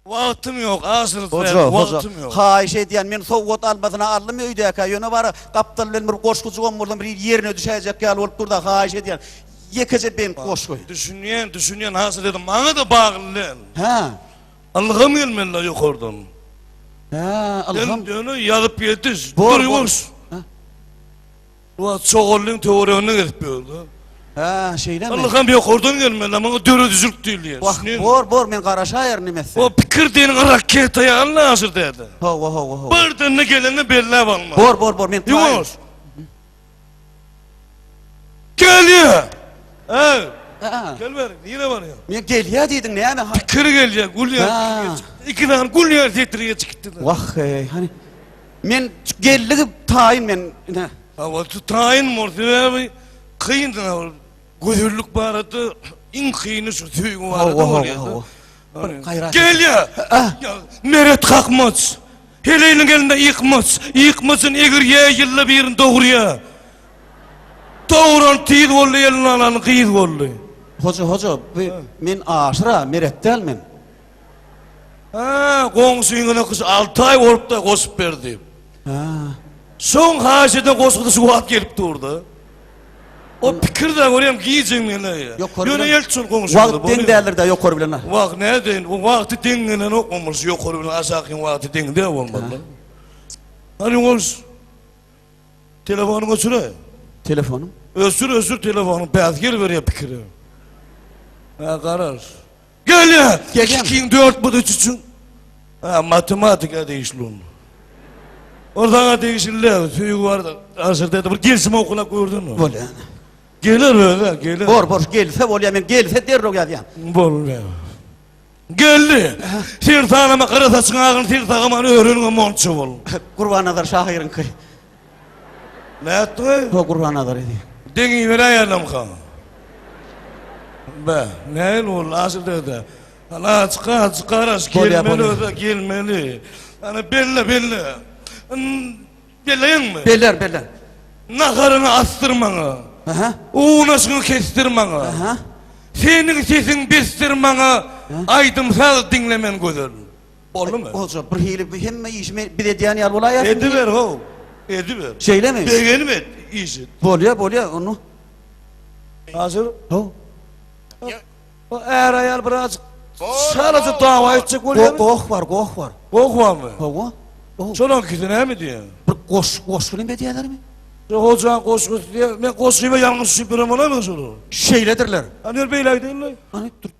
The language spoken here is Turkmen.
Wagtym ýok, aşyr Hoja, sen, hoja, wagtym ýok. haýyş edýän, men sowgat almasyna aldym öýdäkä, ýöne bara gapdal bilen bir goşgujygam bolsam bir ýerine düşäýjek ýaly bolup dur-da, haýyş edýän. Ýekeje bent goşgy. Düşünýän, düşünýän, Aşyr däde, maňa-da bagly däl. Hä. Ylham gelmeli-dä ýokardan. Hä, ylham. Sen ýöne ýazyp ýetiş. Bor, Dur bor. ýuwaş. Hä. Bu wagt Çoganlyň töwereginde gezip ýördi. Hä, şeýlemi? Ylham ýokardan gelmeli, muňa döredijilik diýilýär. Wah, bor, bor, men garaşaýaryn nemetse. O pikir diýeniň raketa ýaly Aşyr däde. Hawa, hawa, hawa. Birden-de gelende belläp almaly. Bor, bor, bor, men taýyn. Ýuwaş. Gelýär! Äý! Gel bäri, nirä barýaň? Men gelýär diýdiň, näme? Pikir gelýär, gül ýaly. Iki sany gül ýaly setirge çykdy. Wah, eý, hany. Men geldigi taýyn men ine. Hawa taýyn bol sebäbi kyn gözellik barada iň kyny şu söýgi barada bolýar. Hawa hawa. Gaýrat. Gelýä. Meret kakmaç. Heleýiniň elinde ýykmaç. Ýykmaçyn egirýä ýylda birini dogurýa. Dogran tiz boldy eline alan gyz boldy. Hoja hoja bu men Aşyr-a Meret däl men. Hä, goňşyňyna gyş 6 aý bolupda goşup berdi. Hä. Şoň haýyş eden goşgusy şu wagt gelip durdy. O pikir de görýän gijeň meni. Ýöne ýelt şol goňşyňyza. Wagt deň däldir-dä ýokary bilen. Wagt nädeýin? O wagty deň gelenok bolmaly şu ýokary bilen aşakyň wagty deň däl bolmaly. Hany goňş. Telefonyňy öçüre. Telefonym? Öçür, öçür telefonyň päsgel berýär pikiri. Hä, garaş. Gelýär. Gelýärmi? Ikiň dört bu üç üçüň. Ha, matematika degişli ol. Ol sana degişli däl, söýgi bar. Aşyr däde bir gelşimi okulap gördün mü? Bolýar. Geler özi, geler. Bor, bor, gelse bolýar, men gelse derrew ýazýan. Bolýar. Geldi. Sen sanama gara saçyň agyny sen sagaman öwreniňe monça bol. Gurbannazar şahyryňky. Nätdi? Ho Gurbannazar idi. Deňiberäýerlemka. Be, nähili boldy Aşyr däde? Ana çyka, çykaraş, gelmeli öze, gelmeli. Ana belle, belle. Belleýäňmi? Beller, beller. Naharyňy asdyr maňa. Aha. Unaşyňy kesdir maňa. Aha. Seniň sesiň besdir maňa. Aýdym-saz diňle men gözel. Boldumy? Hoja, bir hili bu hemme işi men biz edýän ýaly bolaýýar. Ediber how. Ediber. Şeýlemi? Begenip et, iş et. Bolýa, bolýa, onu. Aşyr. How. O är-aýal birazjyk çalaja dawa etjek bolýar. Goh bar, goh bar. Goh barmy? Hawa. Şolaňkisi näme diýýär? Bir goş, goşgy näme diýýärlermi? Hojaň goşgusy diýýär. Men goşgyma ýalňyş düşünip ýören bolaýmaň şolar. Şeýledirler. Hany ýör beýläk diýinle. Hany dur.